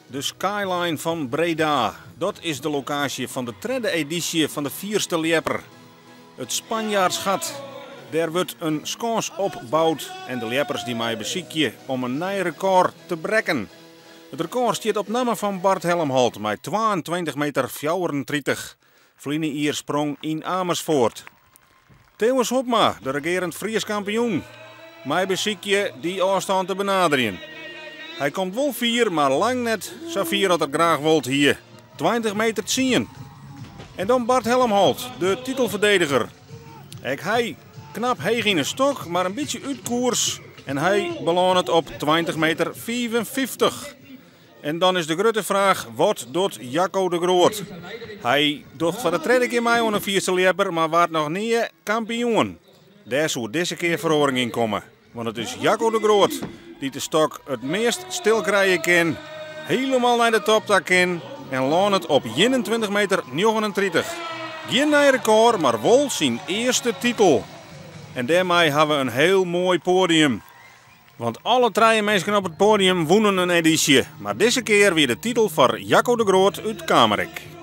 De skyline fan Breda. Dat is de lokaasje fan de tredde edysje fan de Fierste Ljepper. It Spanjaardsgat. Dêr wurdt in skâns opboud en de ljeppers dy meie besykje om in nij rekôr te brekken. It rekôr stiet op namme fan Bart Helmholt mei 22 meter 34. Ferline jier sprong yn Amersfoort. Thewis Hobma, de regearend Frysk kampioen, mei besykje dy ôfstân te benaderjen. Hy komt wol fier, mar lang net sa fier as er graach wold hie. 20 meter 10. En dan Bart Helmholt, de titelferdediger. Ek hy knap heech yn 'e stok, mar in bytsje út koers. En hy belânet op 20 meter 55. En dan is de grutte fraach, wat docht Jacco de Groot? Hy docht foar de tredde kear mei oan de Fierste Ljepper, mar waard noch nea kampioen. Dêr soe dizze kear feroaring yn komme. Want it is Jacco de Groot dy't de stok it meast stil krije kin, hielendal nei de top ta kin en lânet op 21 meter 39. Gjin nij rekôr, mar wol syn earste titel. En dêrmei ha we in hiel moai poadium. Want alle trije minsken op it poadium wûnen in edysje. Mar dizze kear wie de titel foar Jacco de Groot út Kamerik.